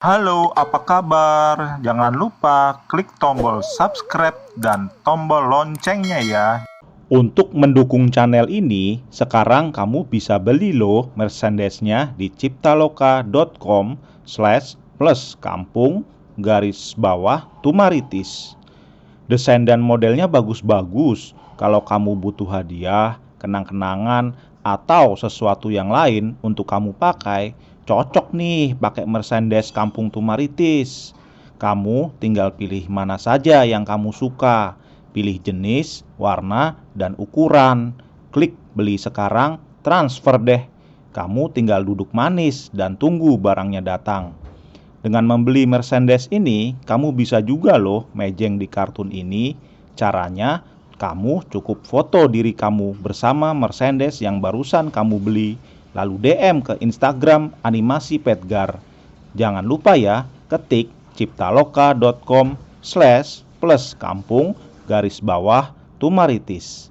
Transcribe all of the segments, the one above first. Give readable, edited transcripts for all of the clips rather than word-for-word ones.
Halo, apa kabar? Jangan lupa klik tombol subscribe dan tombol loncengnya ya. Untuk mendukung channel ini, sekarang kamu bisa beli loh merchandise-nya di ciptaloka.com/plus kampung garis bawah Tumaritis. Desain dan modelnya bagus-bagus. Kalau kamu butuh hadiah, kenang-kenangan, atau sesuatu yang lain untuk kamu pakai, cocok nih pakai merchandise Kampung Tumaritis. Kamu tinggal pilih mana saja yang kamu suka. Pilih jenis, warna, dan ukuran. Klik beli sekarang, transfer deh. Kamu tinggal duduk manis dan tunggu barangnya datang. Dengan membeli merchandise ini, kamu bisa juga loh mejeng di kartun ini. Caranya, kamu cukup foto diri kamu bersama merchandise yang barusan kamu beli, lalu DM ke Instagram Animasi Petgar. Jangan lupa ya, ketik ciptaloka.com/plus kampung garis bawah Tumaritis.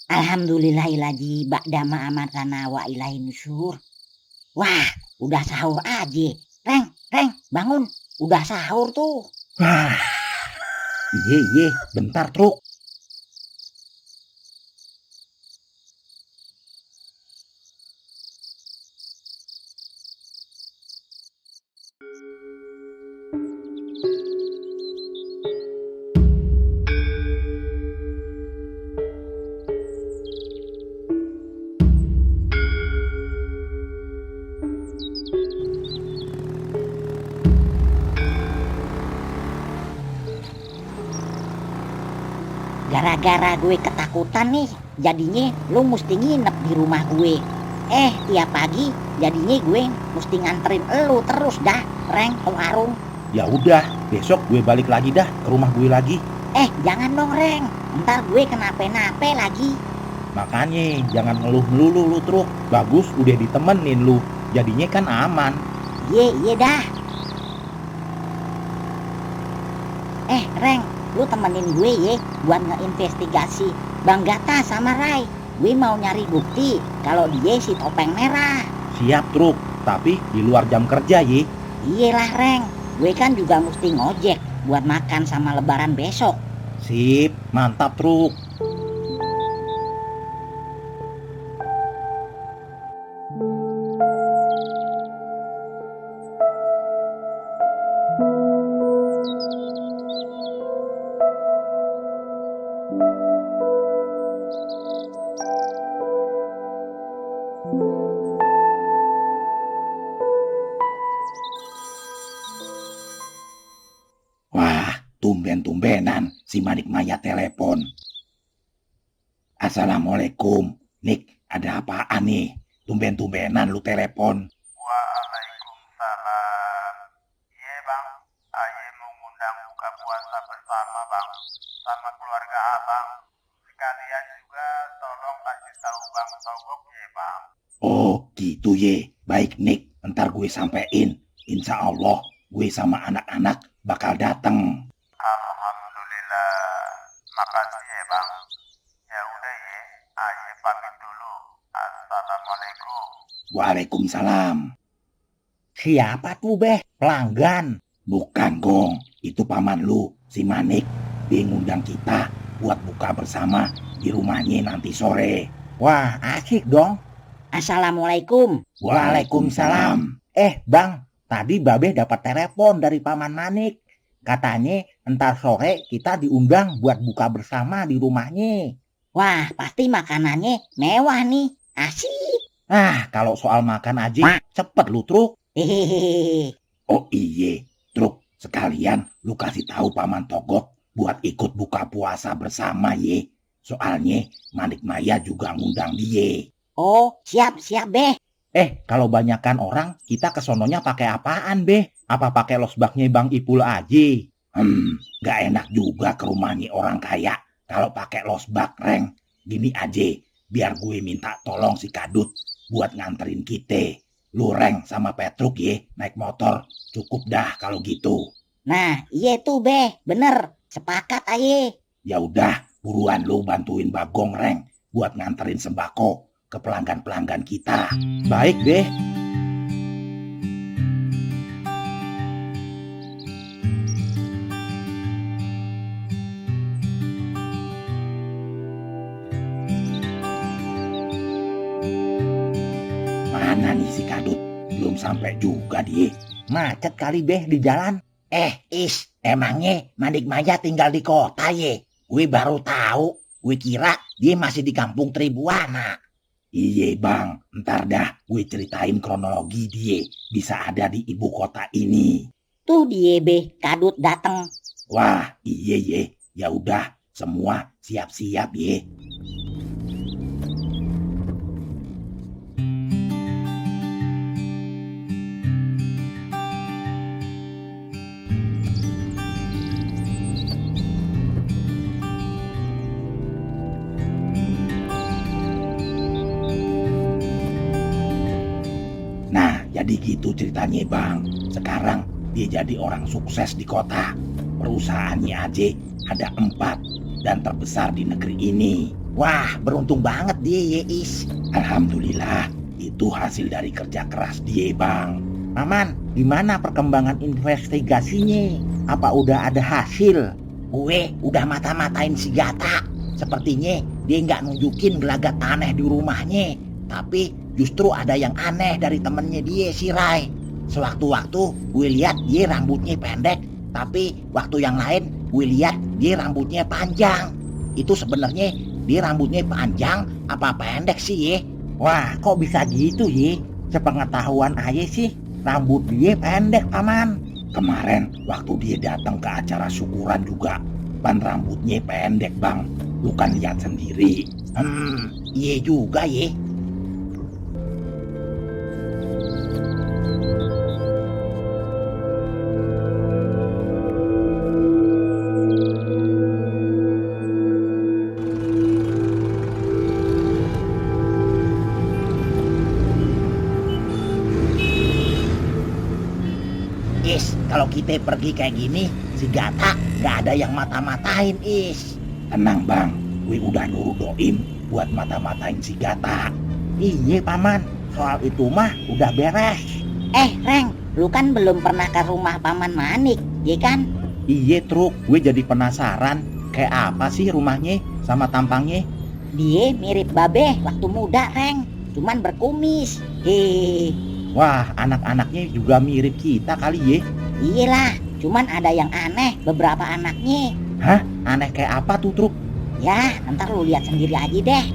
Alhamdulillahilladzi ba'da ma amartana wa ilaihin nusyur. Wah, udah sahur aja. Reng, bangun. Udah sahur tuh. Iya, bentar truk. Gara-gara gue ketakutan nih, jadinya lu mesti nginep di rumah gue. Tiap pagi jadinya gue mesti nganterin elu terus dah, Reng, ke warung. Ya udah, besok gue balik lagi dah ke rumah gue lagi. Jangan dong, Reng. Ntar gue kenape-nape lagi. Makanya jangan ngeluh melulu lu truk. Bagus udah ditemenin lu, jadinya kan aman. Iya dah. Reng, lu temenin gue ya buat ngeinvestigasi Bang Gata sama Rai. Gue mau nyari bukti kalau dia si topeng merah. Siap truk, tapi di luar jam kerja ye. Iyalah Reng, gue kan juga mesti ngojek buat makan sama lebaran besok. Sip, mantap truk. Wah, tumben-tumbenan si Manik Maya telepon. Assalamualaikum, Nik, ada apaan nih? Tumben-tumbenan lu telepon. Waalaikumsalam. Iya bang, Aye mau ngundang buka puasa bersama bang, sama keluarga abang. Sekalian juga tolong kasih tahu bang Sogok ya bang. Oh, gitu ye. Baik, Nik, ntar gue sampein. Insya Allah, gue sama anak-anak bakal dateng. Alhamdulillah. Makasih ya bang. Ya udah ya, Aye pamit dulu. Assalamualaikum. Waalaikumsalam. Siapa tuh beh? Pelanggan. Bukan, Gong. Itu paman lu, si Manik. Dia ngundang kita buat buka bersama di rumahnya nanti sore. Wah, asik dong. Assalamualaikum. Waalaikumsalam. Bang, tadi Babe dapat telepon dari Paman Manik. Katanya entar sore kita diundang buat buka bersama di rumahnya. Wah, pasti makanannya mewah nih. Asik. Kalau soal makan aja, cepet lu Truk. Hehehe. Oh iye, Truk, sekalian lu kasih tahu Paman Togok buat ikut buka puasa bersama ye. Soalnya Manik Maya juga ngundang dia. Oh, siap Beh. Kalau banyakan orang, kita kesononya pakai apaan, Beh? Apa pakai losbaknya Bang Ipul aja? Gak enak juga ke rumahnya orang kaya kalau pakai losbak, Reng. Gini aja, biar gue minta tolong si Kadut buat nganterin kita. Lu Reng sama Petruk ye, naik motor. Cukup dah kalau gitu. Nah, iya tuh Beh, bener. Sepakat aye. Ya udah, buruan lu bantuin Bagong, Reng, buat nganterin sembako ke pelanggan-pelanggan kita. Baik, Beh. Mana nih si Kadut? Belum sampai juga dia. Macet kali Beh di jalan. Emangnya Manik Maya tinggal di kota ye? Gue baru tahu. Gue kira dia masih di kampung Tribuana. Iye Bang, ntar dah gue ceritain kronologi dia bisa ada di ibu kota ini. Tuh dia Beh, Kadut dateng. Wah, iye ye. Ya udah, semua siap-siap ye. Nah, jadi gitu ceritanya Bang. Sekarang dia jadi orang sukses di kota. Perusahaannya aja ada 4 dan terbesar di negeri ini. Wah, beruntung banget dia Is. Alhamdulillah, itu hasil dari kerja keras dia Bang. Paman, gimana perkembangan investigasinya? Apa udah ada hasil? Gue udah mata-matain si Gata. Sepertinya dia nggak nunjukin gelagat aneh di rumahnya. Tapi justru ada yang aneh dari temennya dia si Rai. Sewaktu-waktu gue lihat dia rambutnya pendek, tapi waktu yang lain gue lihat dia rambutnya panjang. Itu sebenarnya dia rambutnya panjang apa pendek sih ye? Wah, kok bisa gitu ye? Sepengetahuan aja sih, rambut dia pendek Paman. Kemarin waktu dia datang ke acara syukuran juga, ban rambutnya pendek Bang. Lu kan lihat sendiri. Iya juga ye. Kalau kita pergi kayak gini, si Gata gak ada yang mata-matain Is. Tenang Bang, gue udah nyuruh Doim buat mata-matain si Gata. Iya Paman, soal itu mah udah beres. Reng, lu kan belum pernah ke rumah Paman Manik, ya kan? Iya Truk, gue jadi penasaran kayak apa sih rumahnya sama tampangnya. Dia mirip Babe waktu muda Reng, cuman berkumis. Wah, anak-anaknya juga mirip kita kali ye. Iyalah, cuman ada yang aneh beberapa anaknya. Hah? Aneh kayak apa tuh Truk? Ya, ntar lu lihat sendiri aja deh.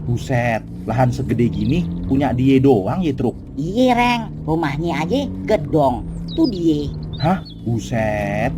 Buset, lahan segede gini punya dia doang ya Truk? Iya Reng, rumahnya aja gedong. Tuh dia. Hah? Buset.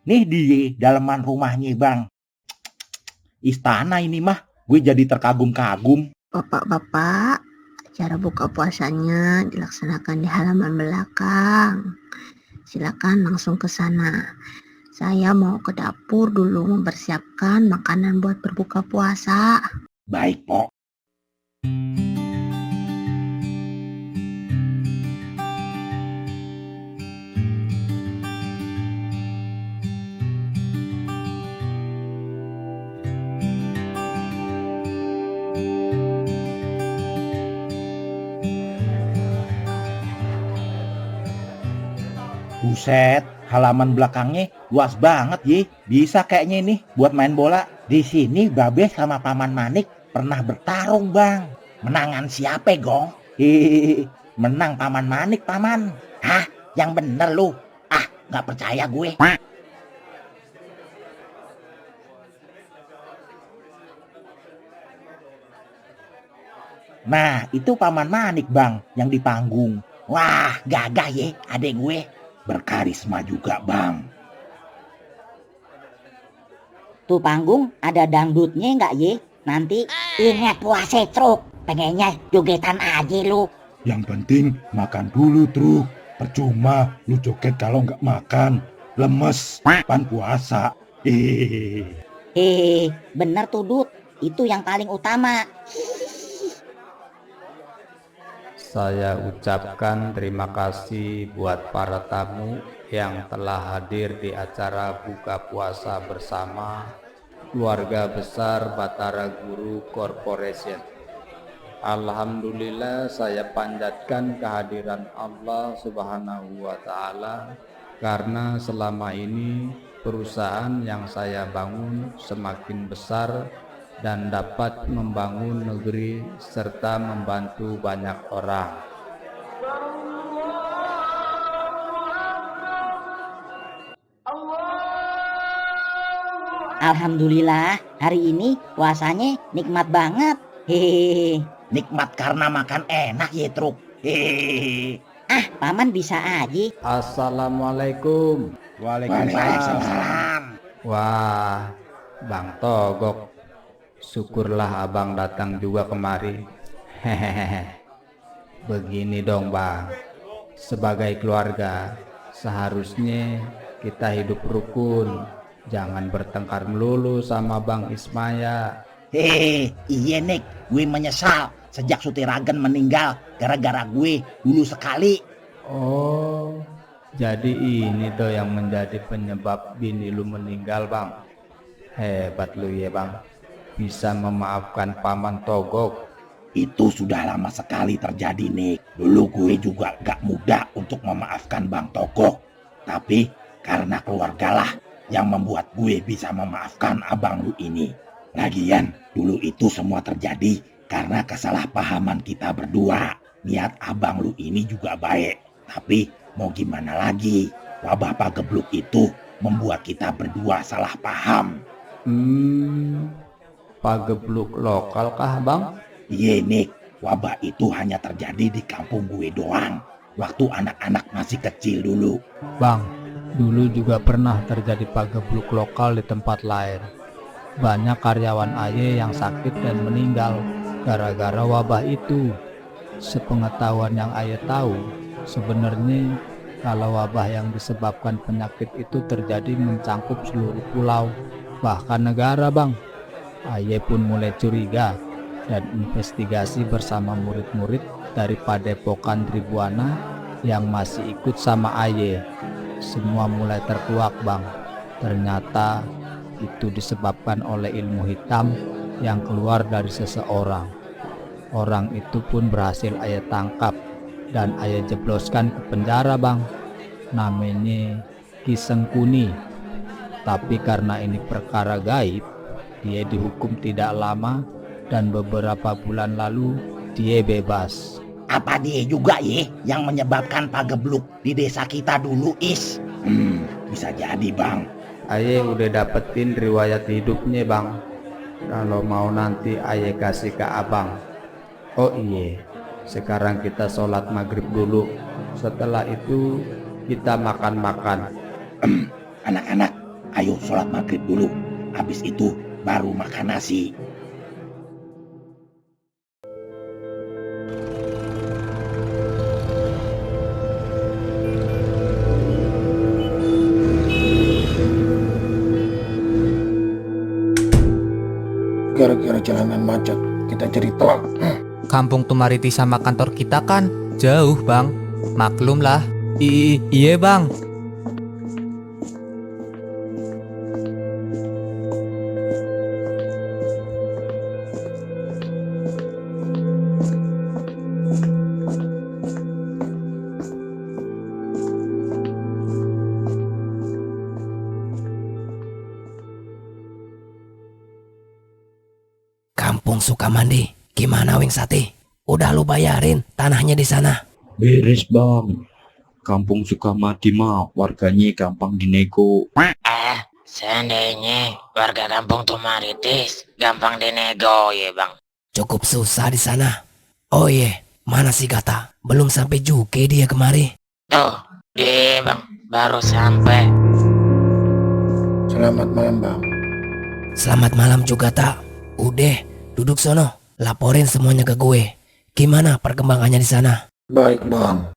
Nih di dalaman rumahnya Bang. Istana ini mah, gue jadi terkagum-kagum. Bapak-bapak, acara buka puasanya dilaksanakan di halaman belakang. Silakan langsung ke sana. Saya mau ke dapur dulu mempersiapkan makanan buat berbuka puasa. Baik, Pok. Buset, halaman belakangnya luas banget ye. Bisa kayaknya ini buat main bola. Di sini Babe sama Paman Manik pernah bertarung bang. Menangan siapa gong? Hehehe, menang Paman Manik paman. Hah? Yang bener lu? Ah, gak percaya gue. Nah, itu Paman Manik bang yang di panggung. Wah, gagah ye adek gue. Berkarisma juga bang. Tuh panggung ada dangdutnya nggak ye? Nanti ingat puasa truk. Pengennya jogetan aja lu. Yang penting makan dulu truk. Percuma lu joget kalau nggak makan. Lemes pan puasa. Hehehe, bener tuh Dut. Itu yang paling utama. Saya ucapkan terima kasih buat para tamu yang telah hadir di acara buka puasa bersama keluarga besar Batara Guru Corporation. Alhamdulillah, saya panjatkan kehadiran Allah Subhanahu wa Ta'ala karena selama ini perusahaan yang saya bangun semakin besar dan dapat membangun negeri serta membantu banyak orang. Alhamdulillah, hari ini puasanya nikmat banget. Hehehe. Nikmat karena makan enak ya truk. Ah, paman bisa aja. Assalamualaikum. Waalaikumsalam. Wah, Bang Togok, syukurlah abang datang juga kemari. Hehehe. Begini dong bang, sebagai keluarga seharusnya kita hidup rukun, jangan bertengkar melulu sama Bang Ismaya. Iya Nik, gue menyesal sejak Sutiragen meninggal gara-gara gue dulu sekali. Oh, jadi ini tuh yang menjadi penyebab bini lu meninggal bang. Hebat lu ya bang, bisa memaafkan Paman Togok. Itu sudah lama sekali terjadi Nik. Dulu gue juga gak mudah untuk memaafkan Bang Togok. Tapi karena keluargalah yang membuat gue bisa memaafkan abang lu ini. Lagian dulu itu semua terjadi karena kesalahpahaman kita berdua. Niat abang lu ini juga baik. Tapi mau gimana lagi, wabah pagebluk itu membuat kita berdua salah paham. Pagebluk lokal kah bang? Iya Nik, wabah itu hanya terjadi di kampung gue doang. Waktu anak-anak masih kecil dulu. Bang, dulu juga pernah terjadi pagebluk lokal di tempat lain. Banyak karyawan Aye yang sakit dan meninggal gara-gara wabah itu. Sepengetahuan yang Aye tahu, sebenarnya kalau wabah yang disebabkan penyakit itu terjadi mencangkup seluruh pulau, bahkan negara bang. Aye pun mulai curiga dan investigasi bersama murid-murid dari Padepokan Tribuana yang masih ikut sama Aye. Semua mulai terkuak bang. Ternyata itu disebabkan oleh ilmu hitam yang keluar dari seseorang. Orang itu pun berhasil Aye tangkap dan Aye jebloskan ke penjara bang. Namanya Ki Sengkuni. Tapi karena ini perkara gaib, dia dihukum tidak lama dan beberapa bulan lalu dia bebas. Apa dia juga ye yang menyebabkan pagebluk di desa kita dulu Is? Bisa jadi bang. Aye udah dapetin riwayat hidupnya bang. Kalau mau nanti Aye kasih ke abang. Oh iya, sekarang kita sholat maghrib dulu. Setelah itu kita makan-makan. Anak-anak, ayo sholat maghrib dulu. Habis itu baru makan nasi. Gara-gara jalanan macet, kita jadi telat. Kampung Tumariti sama kantor kita kan jauh bang. Maklum lah. Iya bang. Kampung Sukamandi. Gimana Wing Sati? Udah lu bayarin tanahnya di sana? Beres bang. Kampung Sukamadi mah warganya gampang dinego. Seandainya warga kampung Tumaritis gampang dinego ya bang. Cukup susah di sana. Oh iya, mana si Gata? Belum sampai juga dia kemari. Tuh, dia bang baru sampai. Selamat malam bang. Selamat malam juga tak. Udah, duduk sono. Laporin semuanya ke gue. Gimana perkembangannya di sana? Baik bang.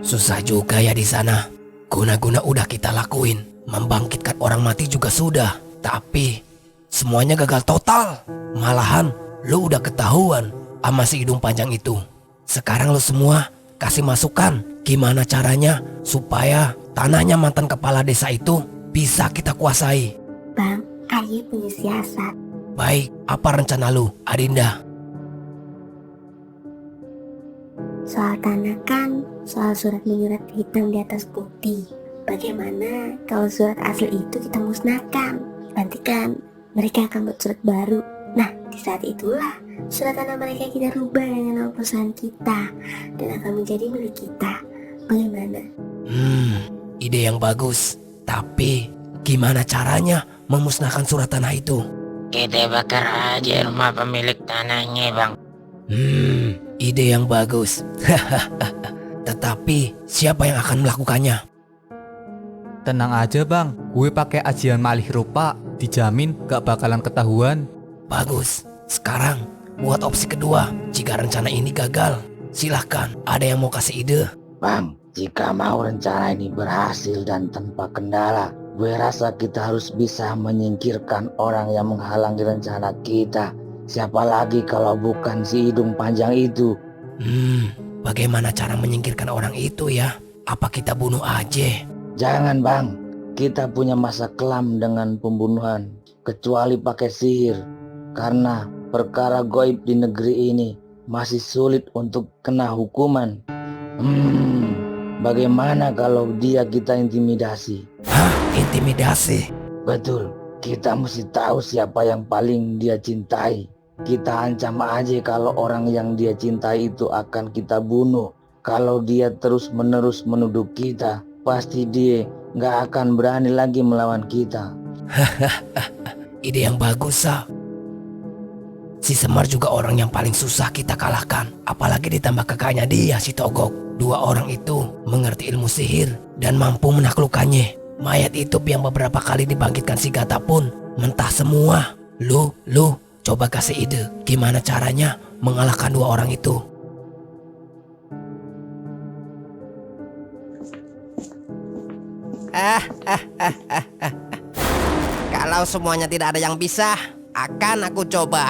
Susah juga ya di sana. Guna-guna udah kita lakuin. Membangkitkan orang mati juga sudah. Tapi semuanya gagal total. Malahan lu udah ketahuan sama si hidung panjang itu. Sekarang lu semua kasih masukan. Gimana caranya supaya tanahnya mantan kepala desa itu bisa kita kuasai. Bang, Aye punya siasat. Baik, apa rencana lu, Adinda? Soal tanah kan, soal surat menyurat hitam di atas putih. Bagaimana kalau surat asli itu kita musnahkan? Nanti kan mereka akan buat surat baru. Nah, di saat itulah surat tanah mereka kita rubah dengan nama perusahaan kita dan akan menjadi milik kita. Bagaimana? Ide yang bagus. Tapi gimana caranya memusnahkan surat tanah itu? Kita bakar aja rumah pemilik tanahnya bang. Ide yang bagus. Tetapi siapa yang akan melakukannya? Tenang aja bang, gue pakai ajian malih rupa, dijamin gak bakalan ketahuan. Bagus. Sekarang buat opsi kedua. Jika rencana ini gagal, silahkan. Ada yang mau kasih ide? Bang, jika mau rencana ini berhasil dan tanpa kendala, gue rasa kita harus bisa menyingkirkan orang yang menghalangi rencana kita. Siapa lagi kalau bukan si hidung panjang itu? Bagaimana cara menyingkirkan orang itu ya? Apa kita bunuh aja? Jangan bang, kita punya masa kelam dengan pembunuhan, kecuali pakai sihir. Karena perkara goib di negeri ini masih sulit untuk kena hukuman. Bagaimana kalau dia kita intimidasi? Hah? Intimidasi? Betul, kita mesti tahu siapa yang paling dia cintai. Kita ancam aja kalau orang yang dia cintai itu akan kita bunuh. Kalau dia terus-menerus menuduh kita, pasti dia nggak akan berani lagi melawan kita. Ide yang bagus, Sa. Si Semar juga orang yang paling susah kita kalahkan. Apalagi ditambah kakaknya dia, si Togok. Dua orang itu mengerti ilmu sihir dan mampu menaklukkannya. Mayat itu yang beberapa kali dibangkitkan si Gata pun mentah semua. Lu, coba kasih ide gimana caranya mengalahkan dua orang itu. Kalau semuanya tidak ada yang bisa, akan aku coba.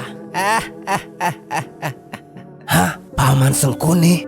Hah, Paman Sengkuni?